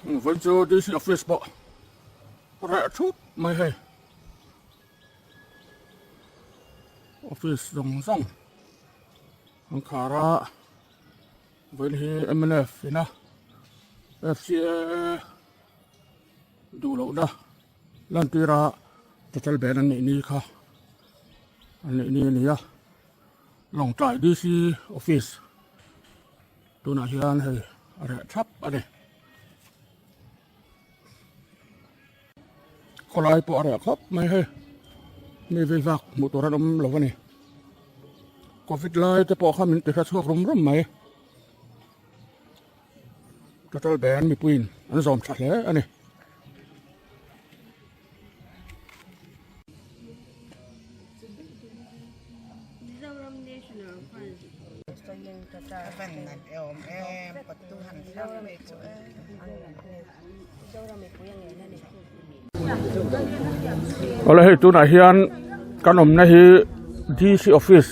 Vawiin chu DC office pawh reh thup mai hei. Office zawng zawng an khar a vawiin hi mnf ina FCA duh lohna lantira total ban an neih ni kha an neih ni a ni a Lawngtlai DC office tunah hian hei a reh thap a ni. Khawlai pawh a reh khawp mai hei mi vei vak hmuh tur an awm lo a ni covid lai te pawh kha min ti hre chhuak rum rum mai total ban mipuiin an zawm tha hle a ni. Awle hei tunah hian kan awmna hi D_C office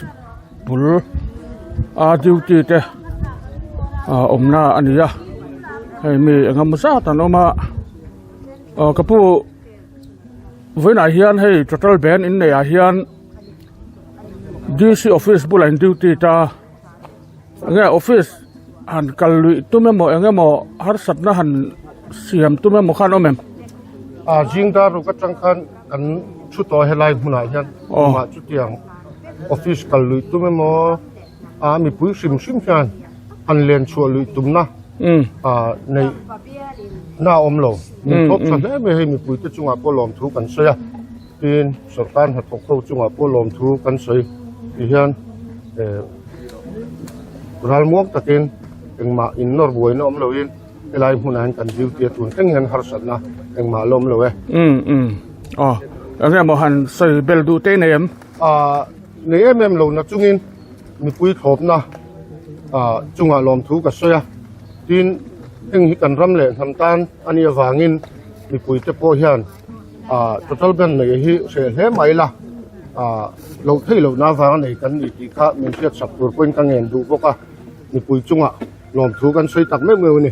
bul a duty te ah awmna a ni a hei mi eng emaw zat an awm a aw ka pu vawiinah hian hei total ban inneih ah hian D_C office bulah in duty ta. Enge office han kal luih tum emaw eng emaw harsatna han siam tum emaw khan awm em? A zing dar ruk atang khan kan thu tawh a helai hmunah hian amah chutiang office kal luih tum emaw a mipui hrim hrim hian han len chhuah luih tumna a neih na a awm lo. Min thawk tha hle mai hei mipui te chungah pawh lawmthu kan sawi a. Tin, sorkar hnathawk ho chungah pawh lawmthu kan sawi ti hian eh ralmuang takin engmah innawr buaina awm loin helai hmunah hian kan duty a tun thleng hian harsatna engmah la awm lo e. Umm umm aw eng emaw han sawi bel duh te nei em? Ah nei em em lo na chungin mipui thlawpna ah chungah lawmthu ka sawi a, tin heng hi kan ram leh hnam tan a nih avangin mipui te pawh hian ah total ban nei hi hreh hle mai la ah loh theih loh na avanga nei kan ni tih kha min hriat sak tur pawhin ka ngen duh bawk a mipui chungah lawmthu kan sawi tak meuh meuh a ni.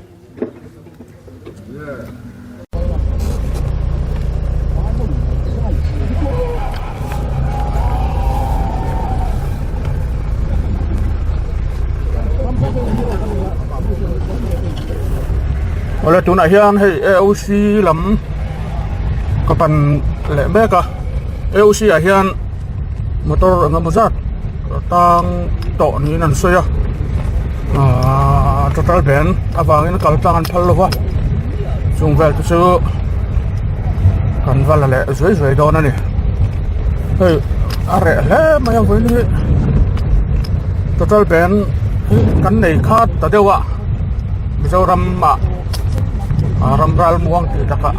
Awle tunah hian hei AOC lam ka pan leh mek a AOC ah hian motor eng emaw zat tang tawh niin an sawi a ahh total ban avangin kal tlang an phal lo va chung vel te chu kan va la leh zuai zuai dawn a ni hei a reh hle mai a vawiin hi total ban hi kan nei khat ta deuh a. Mizoram ah ram ral muang tih takah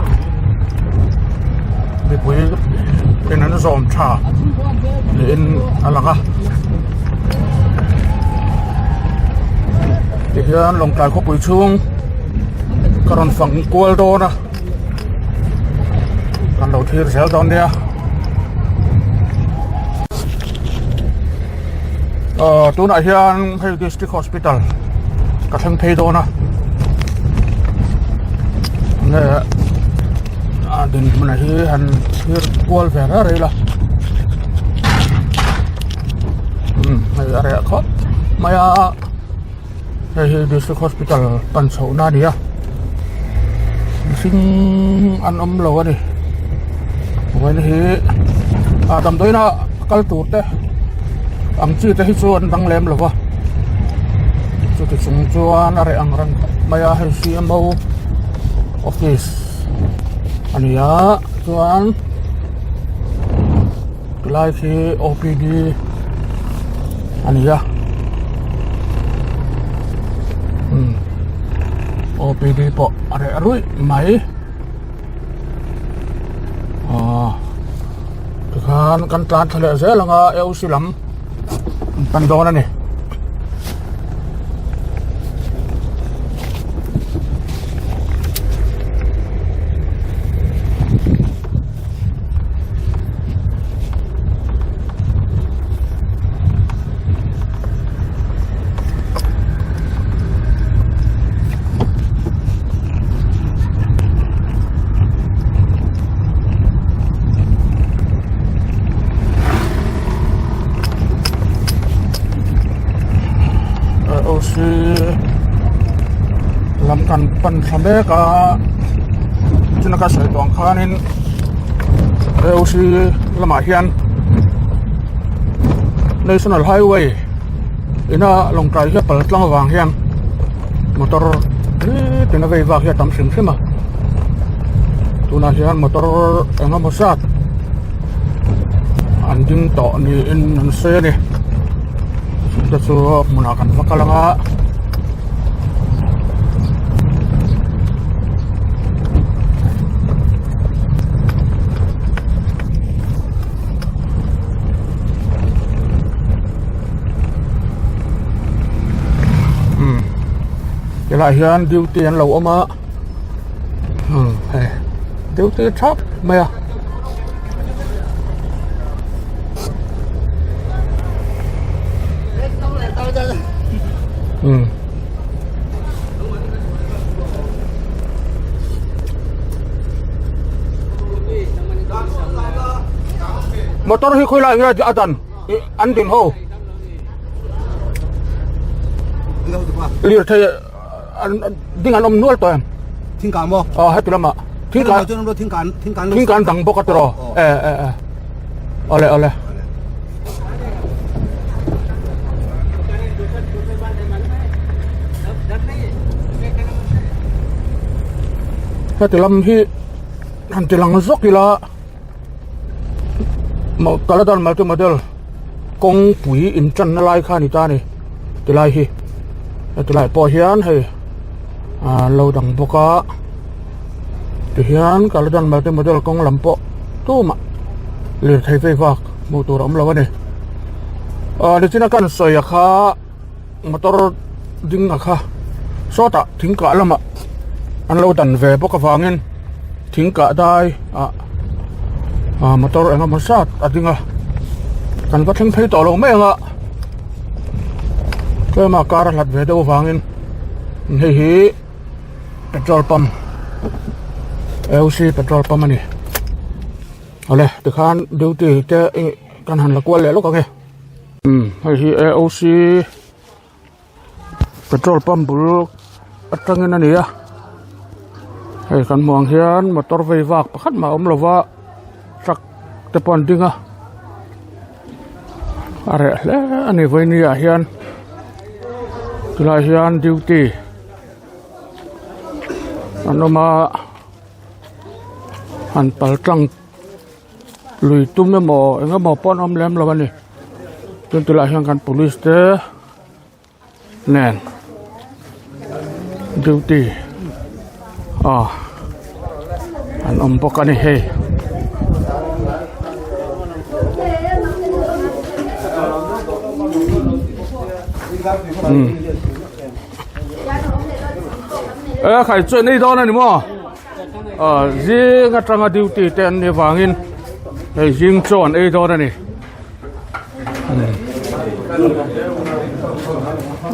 mipui in an zawm tha niin a lang a tihian Lawngtlai khawpui chhung ka rawn fang kual dawn a kan lo thlir zel dawn nia Aw tunah hian hei district hospital ka thleng phei dawn a nge a dinhmun hi han thlir kual ve reng reng ila umm hei a reh khawp mai a hei hi district hospital pan chhoh na a ni a mihring an awm lo a ni vawiin hi ah damdawiin ah kal tur te ang chi te hi chu an dang lem lo va chuti chung chuan a reh ang reng khawp mai a hei C_M_O office a ni a chuan Tilai khi O_P_D a ni a umm O_P_D pawh a reh ruih mai aw tikhan kan tlan thla leh zel ang a A_O_C lam an pan dawn a ni. AOC lam kan pan thla mek a chuna ka sawi tawh ang khanin AOC lamah hian national highway ina lawngtlai hi a pal tlang avang hian motor nitin a vei vak hi a tam hrim hrim a tunah hian motor eng emaw zat an ding tawh niin an sawi a ni chungte chu hmunah kan va kal ang a. Helaiah hian duty an lo awm a umm hei duty thap mai a. Umm. Motor hi khawi lai nge a dan an din ho lirthei an ding an awm nual tawh em thingkan maw aw heti lamah thingkan thingkan thingkan thingkan dang bawk a tiraw e e e awle awle heti lam hi han ti lang zawk ila Kaladan multi model kawngpui intanna lai kha a ni ta a ni tilai hi tilai pawh hian hei an lo dang bawk a tihian Kaladan multi model kawng lam pawh tumah lirthei phei vak hmuh tur a awm lo a ni ah nichina kan sawi a kha motor ding a kha sawtah thingkah lamah an lo dan ve bawk avangin thingkah dai ah ah motor eng emaw zat a ding a kan va thleng phei tawh lo mai ang a tlema kar a hlat ve deuh avangin hei hi petrol pump A_O_C petrol pump a ni awle tikhan duty te kan han la kual leh lawk ang e. Umm hei hi A_O_C petrol pump bul atangin a ni a hei kan hmuh ang hian motor vei vak pakhat mah a awm lo va truck te pawh an ding a a reh hle a ni vawiini ah hian tilai hian duty an awm a an pal tlang. Lui tum emaw eng emaw pawh an awm lem lo a ni chuan tilaiah hian kan police te nen duty ah an awm bawk a ni hei. E khai chuan ei dawn a ni maw? Ah zing atanga duty te an nih avangin hei zing chaw an ei dawn a ni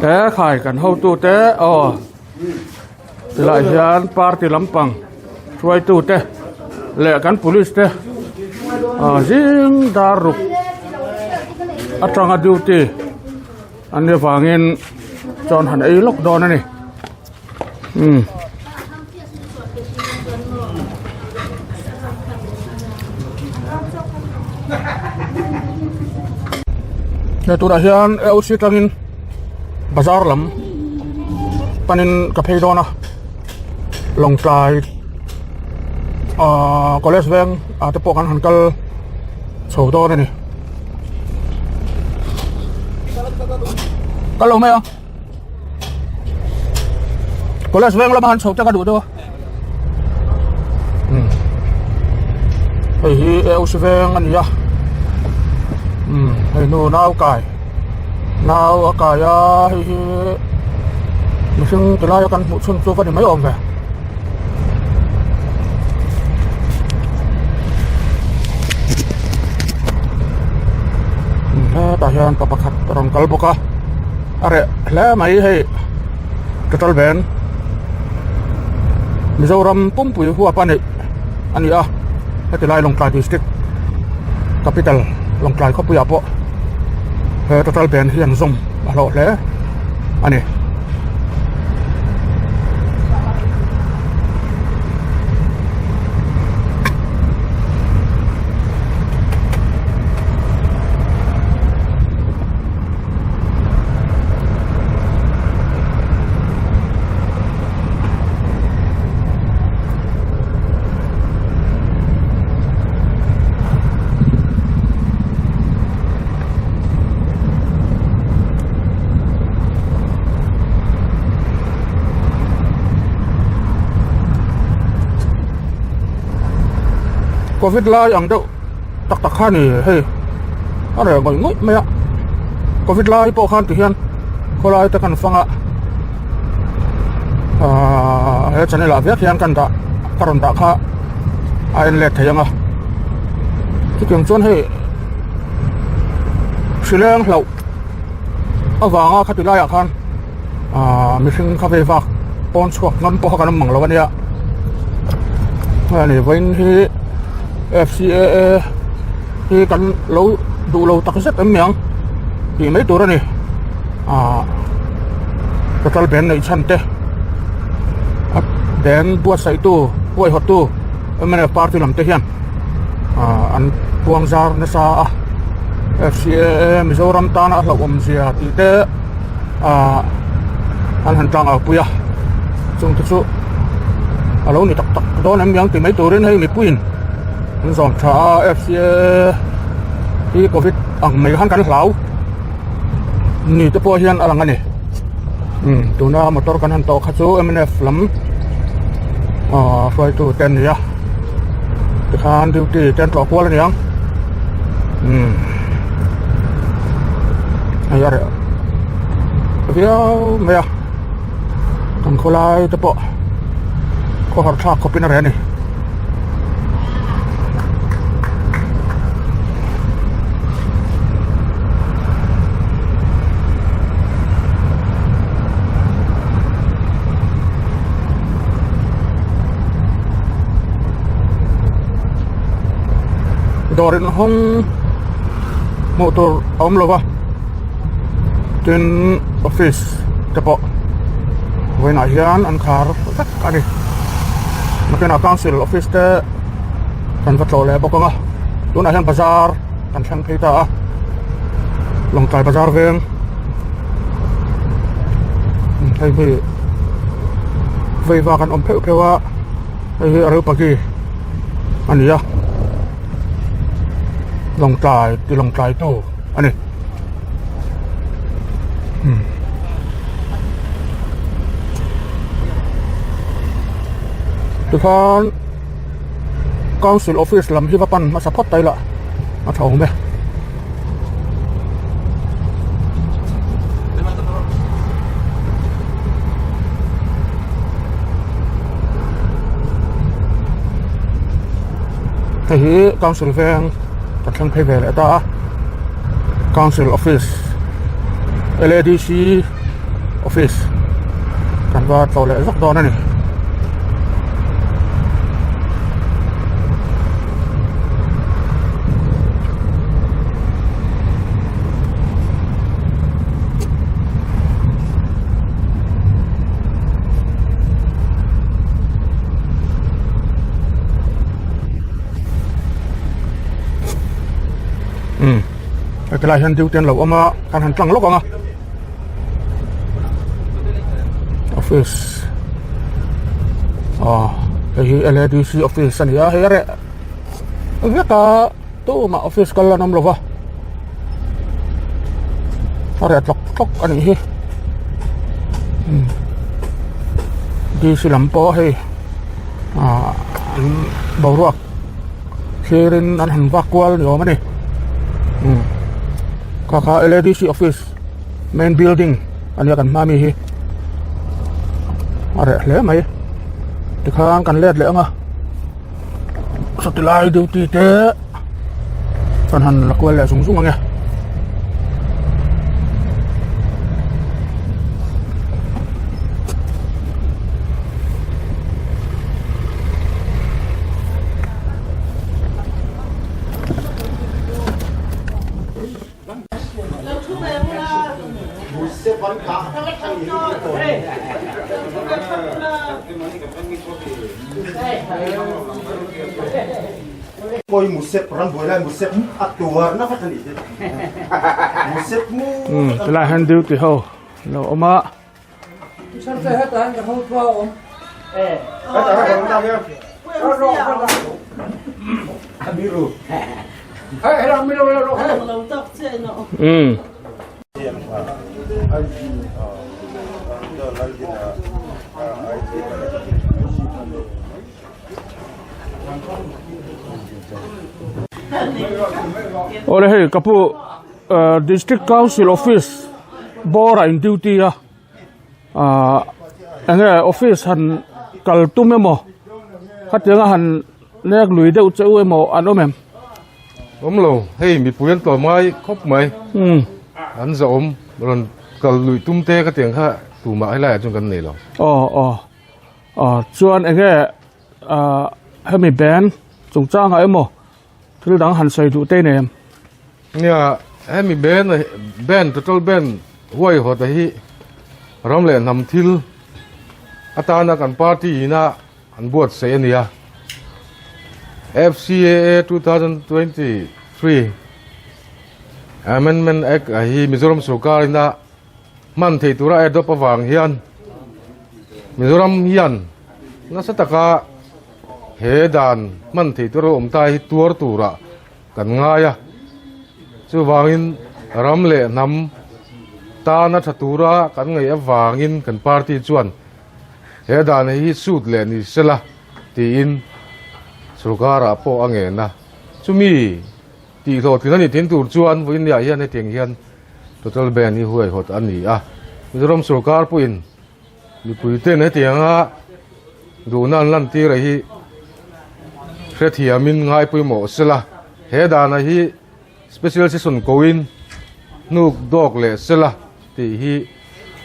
he khai kan hotu te aw tilai hian party lampang hruaitu te leh kan police te ah zing dar ruk atanga duty an nih avangin chaw an han ei lawk dawn a ni. Umm he turah hian AOC atangin bazar lam panin ka phei dawn a Lawngtlai ahh college veng ah te pawh kan han kal chho dawn a ni kal lo mai ang. College veng lama han chho te ka duh deuh a umm hei hi AOC veng a ni a umm hei nu nau kai nau a kai a hei hi mihring ti laia kan hmuh chhun chu va ni mai awm ve. Hetah hian pa pakhat a rawn kal bawk a. A reh hle mai hei petrol van Mizoram pumpui huap a neih a ni a heti lai Lawngtlai district capital Lawngtlai khawpuiah pawh he petrol van hi an zawm a hlawh hle. a ni. Covid lai ang deuh tak tak kha ni hei a reh ngawih ngawih mai a covid lai pawh khan ti hian khawlai te kan fang a ahh he channel ah viak hian kan dah ka rawn dah kha a en let thei ang a chutiang chuan hei hrileng hlauh avanga khati laiah khan ahh mihring kha vei vak pawn chhuak ngam pawh kha kan awm mang lo a nia hei vawiin hi F_C_A_A hi kan lo duh lo tak zet em mai ang tih mai tur a ni ahh total band neih chhan te a band buatsaih tu huaihawt tu M_N_F party lam te hian ahh an puang zar nasa a F_C_A_A Mizoram tana a hlauhawm zia tih te ahh an han tlang au pui a chung te chu a lo ni tak tak dawn em niang tih mai turin hei mipuiin an zawm tha a F_C_A hi covid ang mai khan kan hlau ni te pawh hian a lang a ni umm tuna motor kan han tawh kha chu M_N_F lam ahh hruaitu te an ni a tikhan duty te an tlawh kual a ni ang umm hei a reh viau mai a kan khawlai te pawh khawhar thlak khawp in a reh a ni. Dawr in hawng hmuh tur a awm lo va tin office te pawh vawiinah hian an khar vek a ni nakinah council office te kan va tlawh leh bawk ang a tunah hian bazar kan thleng phei ta a Lawngtlai bazar veng hei hi vei vak an awm pheuh pheuh a hei hi Areopagi a ni a Lawngtlai ti Lawngtlai tu a ni. Tikhan council office lam hi va pan hmasa phawt ta ila a tha awm e. Hei hi council veng kan thleng phei ve leh ta a council office L_A_D_C office kan va tlawh leh zawk dawn a ni. Umm hetilai hian duty an lo awm a kan han tlang lawk ang a office aw hei hi L A D C office a ni a hei a reh vek a tumah office kal an awm lo va a reh tlawk tlawk a nih hi umm D C lam pawh hei ah an boruak thlir in an han vak kual ni awm a ni umm kha kha L A D C office main building a nia kan hma mi hi a reh hle mai tikhan kan let leh ang a sawti lai duty te kan han la kual leh zung zung ang e. Tilai hian duty ho lo awm a. Um. Awle hei ka pu District Council Office bawrah in duty a ahh enge office han kal tum emaw khatianga han nek lui deuh che u emaw an awm em? Awm lo hei mipui an tlawm ngai khawp mai an zahawm rawn kal lui tum te ka tiang kha tumah helaiah chuan kan nei lo. Aw aw aw chuan enge ahh hemi band chungchangah emaw Thil dang han sawi duh te nei em? Nia, hemi band band total band huaihawt a hi ram leh hnam thil atana kan party ina an buatsaih a ni a. FCAA 2023 Amendment Act a hi Mizoram sorkar ina hman thei tura a adopt avang hian Mizoram hian nasa taka He dan hman theih tur a awm ta hi tuar turah kan ngai a, chuvangin ram leh hnam tana tha tura kan ngaih avangin kan party chuan he dan hi sut leh ni sela tiin sorkarah pawh a ngen a, chumi tih hlawhtling a nih thin tur chuan vawiinniah hian hetiang hian total ban hi huaihawt a ni a, Mizoram sorkar pawhin Mipuiten hetianga duhna an lantir a hi hrethiamin ngai pawimawh sela, he dana hi special session koin hnuk dawk leh sela tih hi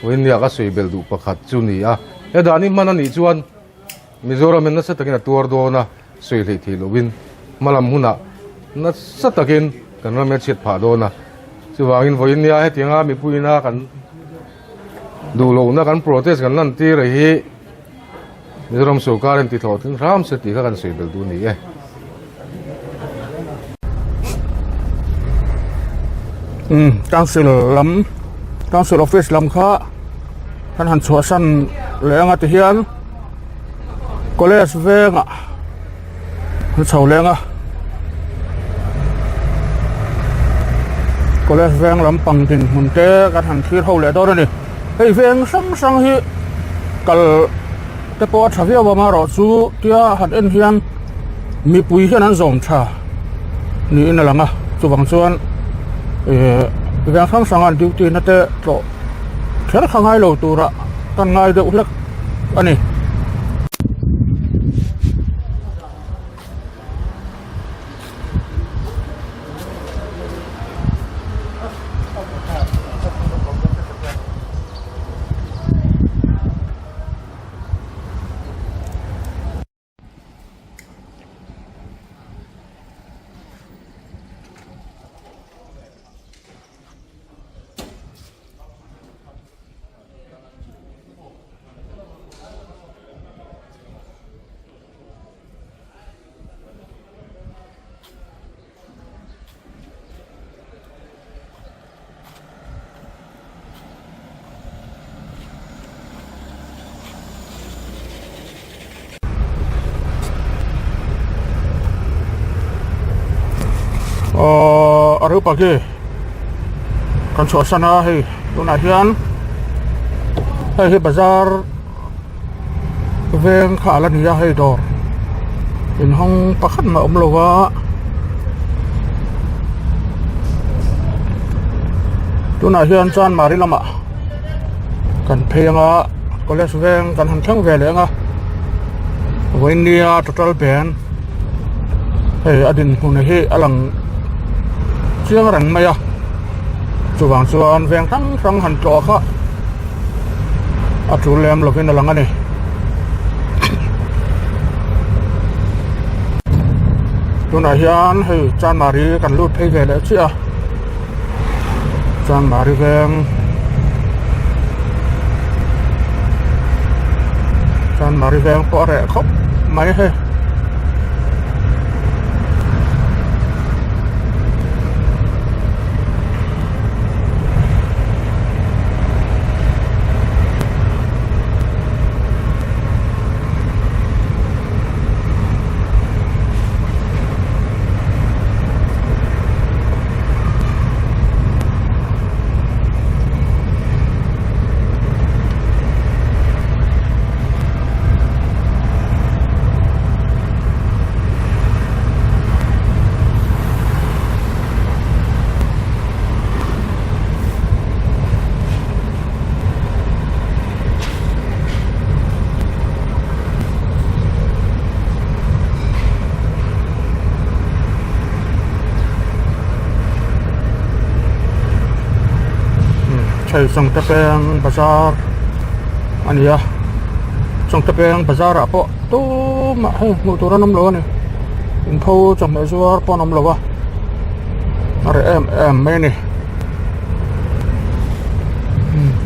Vawinia ka sawi belh duh pakhat chu ni a. He dan hi hman a nih chuan Mizoram hian nasa takin a tuar dawn a, sawi hleih theih lohin hmalam hunah nasa takin kan ram hi a chhiat phah dawn a. Chuvangin Vawinia hetianga mipuina kan Duh lohna kan protest kan lan tir a hi Mizoram sorkar in ti thlawh tling hram se tih kha kan sawi belh duh a ni e. Umm council lam council office lam kha kan han chhuahsan leh anga ti hian college vengah an chho leng a college veng lampang dinhmun te kan han thlir ho leh dawn a ni hei veng hrang hrang hi kal te pawh a tha viau a amaherawhchu tia han en hian mipui hian an zawm tha niin a lang a chuvang chuan ehh veng hrang hrang a an duty na te tlawh kher kha ngai lo tura kan ngai deuh hlek a ni. Aww a rupa khi kan chhuahsan a hei tunah hian hei hi bazar veng kha a la ni a hei dawr inhawng pakhat mah a awm lo va tunah hian chuan mari lamah kan phei anga college veng kan han thleng ve leh anga vawinia total band hei a dinhmun hi a lang chiang reng mai a chuvang chuan veng hrang hrang han tlawh kha a tul lem lovin a lang a ni. Tunah hian hei Chanmari kan lut phei ve leh chiah a Chanmari veng. Chanmari veng pawh a reh khawp mai hei. Hei Chawngte peng bazar a ni a Chawngte peng bazar ah pawh tumah hei hmuh tur an awm lo a ni inpho chawhmeh zuar pawh an awm lo a a reh em em mai a ni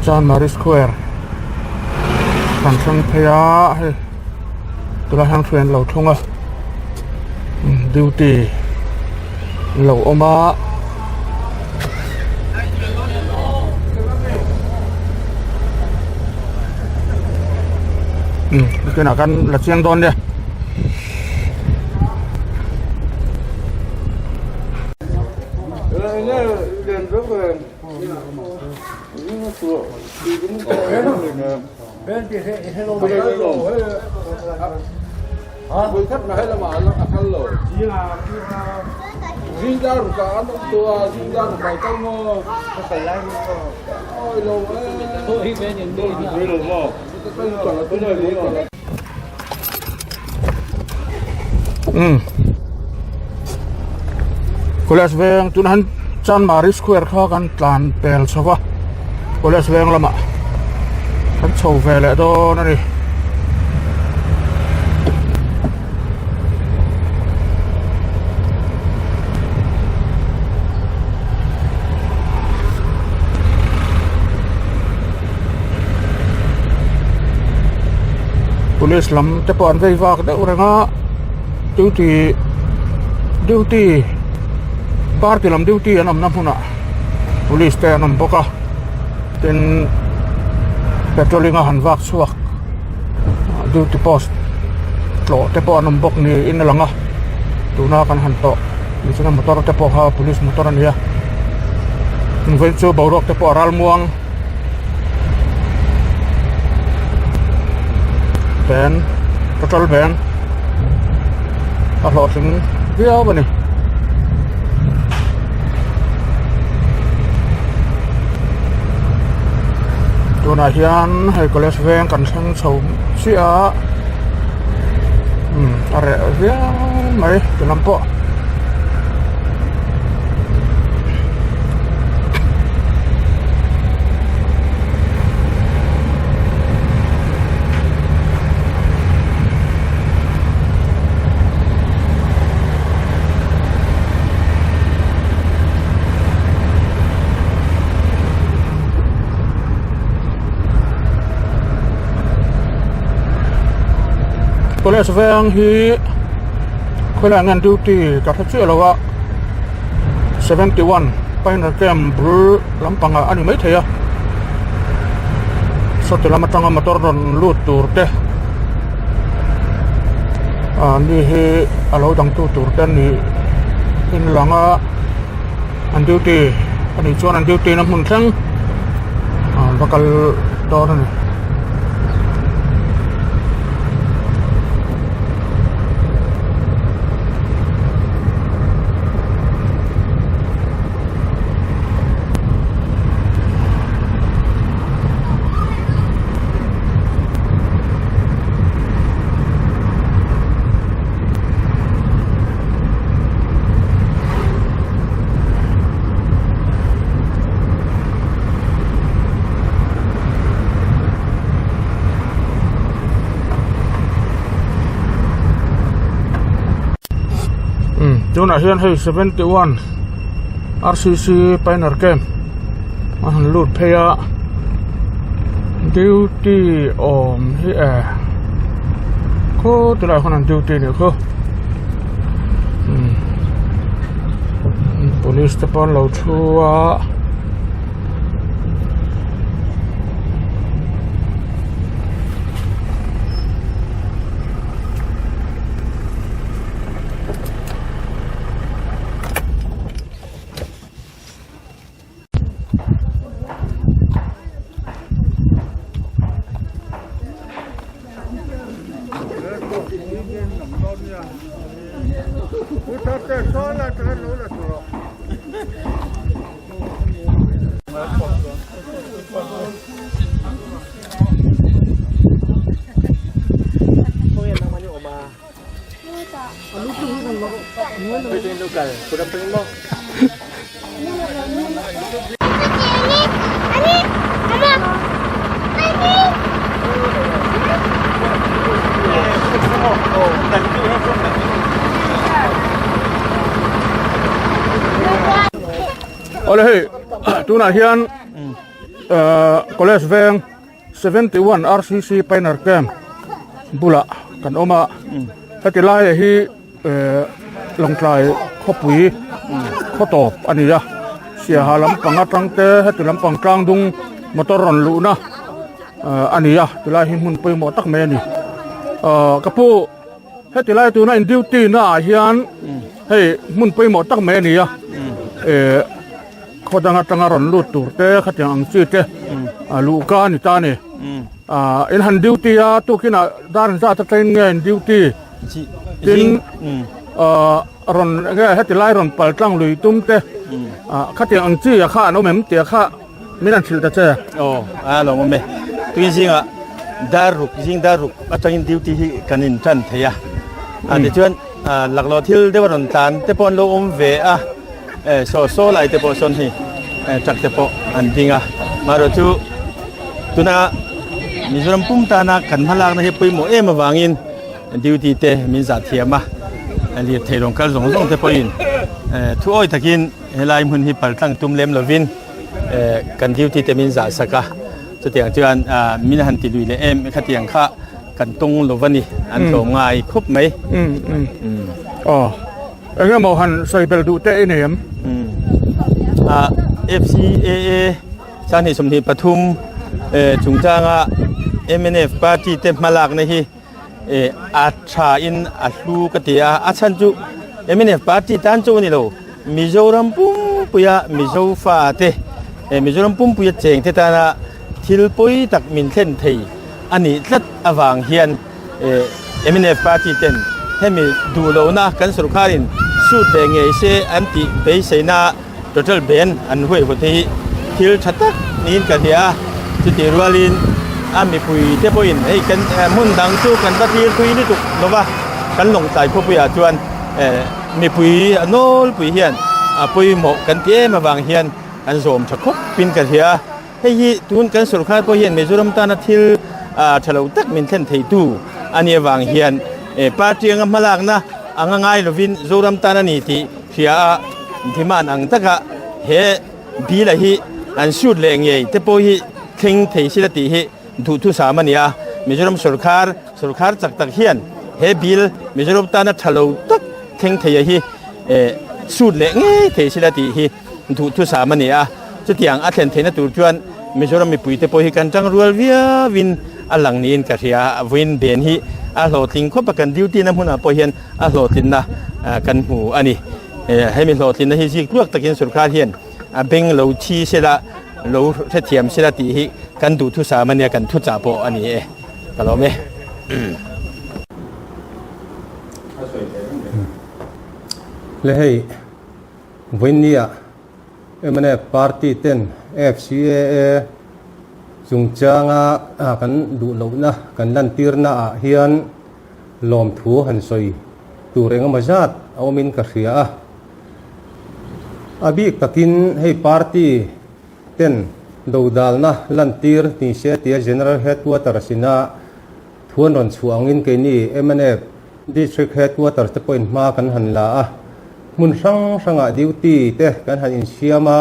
Chanmari square kan thleng phei a hei tunah hian hruai an lo thlung a duty an lo awm a. Tunah kan la chiang dawn nia. College veng tunah hian Chanmari square kha kan tlan pel chho va college veng lamah kan chho ve leh dawn a ni. Police lam te pawh an vei vak deuh reng a duty duty party lam duty an awmna hmunah police te an awm bawk a tin patrolling a han vak chhuak duty post tlawh te pawh an awm bawk niin a lang a tuna kan han tawh tichuan a motor te pawh kha police motor a ni a vawiin chu boruak te pawh a ral muang van petrol van a hlawhtling viau a ni. Tunah hian hei college veng kan thleng chho chiah a umm a reh viau mai ti lam pawh. College veng hi khawilai nge an duty ka hre chiah lo a 71 pioneer camp bul lampangah a ni maithei a sawti lam atanga motor rawn lut tur te ah ni hi a lo dang tu tur te an nih in lang a an duty a nih chuan an duty na hmun thleng an va kal dawn a ni. Tunah hian hei 71 rcc pioneer camp a han lut phei a duty awm hi e. Khu tilai khawn an duty nih khu police te pawh an lo thu a. Awle hei tunah hian college veng 71 RCC Pioneer Camp bulah kan awm a heti lai hi Lawngtlai khawpui khaw tawp a ni a Siaha lampang atang te heti lampang tlang dung motor rawn luhna a ni a tilai hi hmun pawimawh tak mai a ni ka pu heti lai tuna in duty na ah hian hei hmun pawimawh tak mai a ni a Khaw dang atanga rawn lut tur te khatiang ang chi te a luhka a ni ta a ni. Ah in han duty a tukinah dar zat atangin nge in duty tin ah rawn nge heti lai rawn pal tlang lui tum te ah khatiang ang chi a kha an awm em tih a kha min han hrilh ta che. Aw a lawm awm e. Tukin zingah dar ruk zing dar ruk atangin duty hi kan in tan thei a. A tichuan laklawh thil deuh a rawn tlan te pawh an lo awm ve a. Saw saw lai te pawh sawn hei truck te pawh an ding a marawh chu tuna Mizoram pum tana kan hmalakna hi pawimawh em avangin duty te min zah thiam a lirthei rawn kal zawng zawng te pawhin thu awi takin helai hmun hi paltlang tum lem lovin kan duty te min zah sak a chutiang chuan min han ti lui leh em khatiang kha kan tawng lo va ni an tlawm ngai khawp mai. Eng emaw han sawi bel duh teh i nei em? FCAA 2023 chungchanga mnf party te hmalakna hi a tha in a hlu ka ti a, a chhan chu mnf party tan chu a ni lo, Mizoram pumpuia Mizo fa te, Mizoram pumpuia cheng te tana thil pawi tak min thlen thei a nih tlat avang hian Mnf party ten hemi duh lohna kan sorkarin sut leh ngei se an tih beiseina total ban an huaihawt hi thil tha tak niin ka hria a, chutih rualin a mipui te pawhin hei kan hmun dang chu kan va tir thui lutuk lova kan Lawngtlai khawpuiah chuan mipui a nawlpui hian a pawimawh kan ti em avang hian an zawm tha khawp in ka hria. Hei hi tun kan sorkar pawh hian Mizoram tana thil tha lo tak min thlen theitu a nih avang hian party anga hmalakna anga ngai lovin Zoram tan a ni tih hria a demand ang taka he bill a hi an shoot leh ngei te pawh hi thleng thei sila tih hi duhthusam a ni a. Mizoram sorkar sorkar chak tak hian he bill Mizoram tana tha lo tak thleng thei a hi shoot leh ngei thei sila tih hi Duhthusam a ni a, chutiang a thlen theihna tur chuan Mizoram mipuite pawh hi kan tang rual viauin a lang niin ka hria a, vawiin ben hi a hlawhtling khawp a, kan duty na hmunah pawh hian a hlawhtlinna kan hmu a ni. Hemi hlawhtlinna hi zik tluak takin sorkar hian a beng lo thi sela, lo hrethiam sela tih hi kan duhthusam a nia, kan thuchah pawh a ni e. Ka lawm e. Le hei. Vawinia mnf party ten FCAA chungchanga kan duh lohna kan lantirna ah hian lawmthu han sawi tur engemaw zat a awmin ka hria a. A bik takin hei party ten dodalna lantir ni se tia General Headquarters ina thu an rawn chhuah angin keini mnf District Headquarters te pawhin hma kan han la a, hmun hrang hrangah duty te kan han insiam a,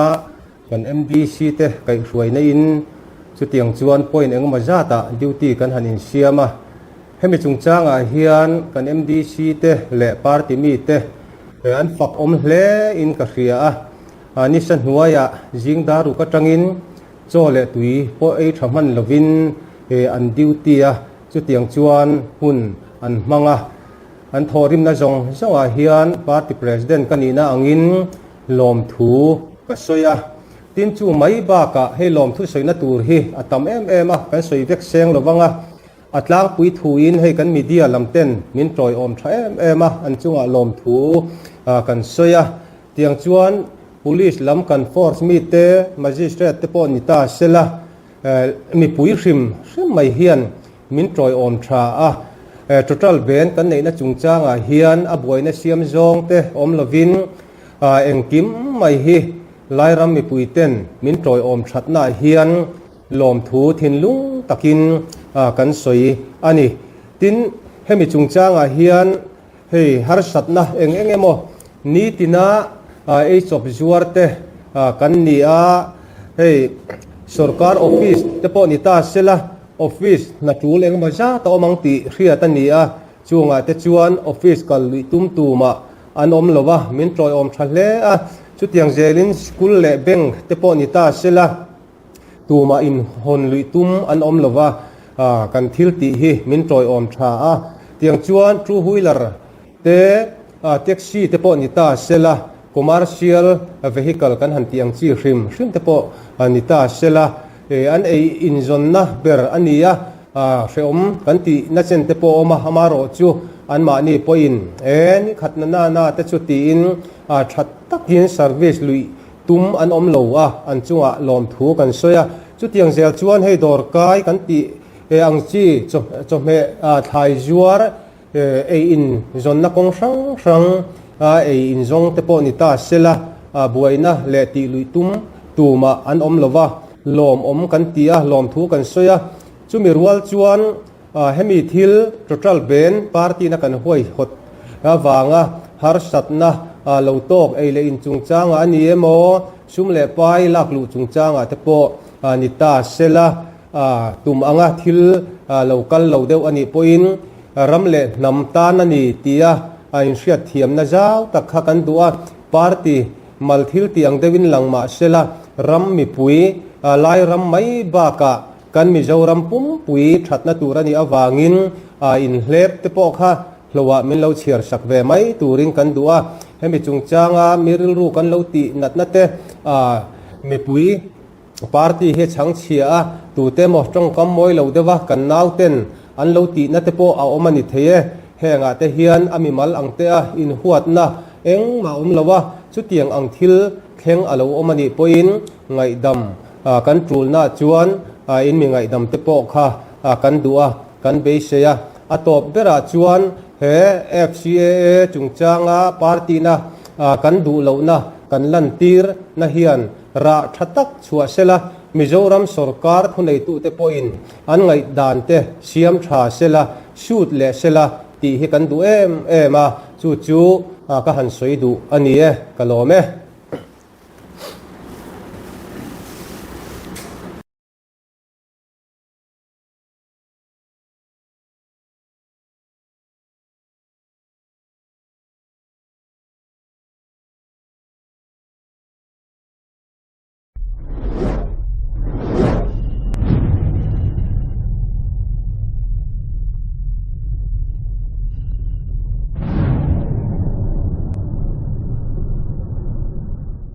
kan MDC te kaihhruaina in chutiang chuan point engemaw zatah duty kan han insiam a. Hemi chungchangah hian kan MDC te leh party mite an fak awm hle in ka hria a. Nisa hnuaiah zing dar ruk atangin chaw leh tui pawh ei tha hman lovin an duty a, chutiang chuan hun an hmang a. An thawhrimna zawng zawngah hian party president ka nihna angin lawmthu ka sawi a. Tin chu mai bakah hei lawmthu sawina tur hi a tam em em a, kan sawi vek seng lo vang a. A tlangpui thuin hei kan media lam ten min tawiawm tha em em a, an chungah lawmthu kan sawi a. Tiang chuan Police lam kan force mite, Magistrate te pawh ni ta sela, mipui hrim hrim mai hian min tawiawm tha a. Total ban kan neihna chungchangah hian a buaina siam zawng te awm lovin engkim mai hi Lairam mipui ten min tawiawm thatnaah hian lawmthu thinlung takin kan sawi a ni. Tin, hemi chungchangah hian hei harsatna eng eng emaw nitina eichawp zuar te kan ni a, hei sorkar office te pawh ni ta sela office hna tul eng emaw zat a awm ang tih hriat a ni a, chungah te chuan office kal luih tum tumah An awm lo a, min tawiawm tha hle a. Chutiang zelin school leh bank te pawh ni ta sela, tumah inhawn luih tum an awm lo va, kan thil tih hi min tawiawm tha a. Tiang chuan two wheeler te, taxi te pawh ni ta sela, commercial vehicle kan han tih ang chi hrim hrim te pawh ni ta sela, an ei inzawnna ber a ni a. Hrehawm kan tih na chen te pawh a awm a, amaherawh chu anmahni pawhin e ni khat na na na te chu tiin tha takin service luih tum an awm lo a, an chungah lawmthu kan sawi a. Chutiang zel chuan hei dawrkai kan tih ang chi chawhmeh thlai zuar ei in zawnna kawng hrang hrang ei in zawng te pawh ni ta sela buaina leh tih luih tum tumah an awm lo va, lawmawm kan ti a, lawmthu kan sawi a. Chumi rual chuan hemi thil total ban party na kan huaihawt avanga harsatna lo tawk ei leh in chungchangah a ni emaw, sum leh pai lak luh chungchangah te pawh ni ta sela tum anga thil lo kal lo deuh a nih pawhin ram leh hnam tan a ni tia a inhriatthiamna zau tak kha kan duh a, party mal thil tih ang deuhin lang mah sela ram mipui lai ram mai bakah Kan Mizoram pumpui thatna tur a nih avangin inhlep te pawh kha hlauhah min lo chhiar sak ve mai turin kan duh a. Hemi chungchanga mi rilru kan lo tih natna te mipui party hi chhang chhia a, tute emaw tawngkam mawi lo deuha kan nauten an lo tihna te pawh a awm a ni thei e. Hengah te hian a mimal ang te a inhuatna engmah a awm lo a, chutiang ang thil thleng a lo awm a nih pawhin ngaihdam Kan tulna chuan in mi ngaihdam te pawh kha kan duh a, kan beisei a. A tawp berah chuan he FCAA chungchanga party na kan duh lohna kan lantir na hian rah tha tak chhuah sela, Mizoram sorkar thuneitute pawhin an ngaihdan te siam tha sela, shoot leh sela tih hi kan duh em em a, chu chu ka han sawi duh a ni e, ka lawm e.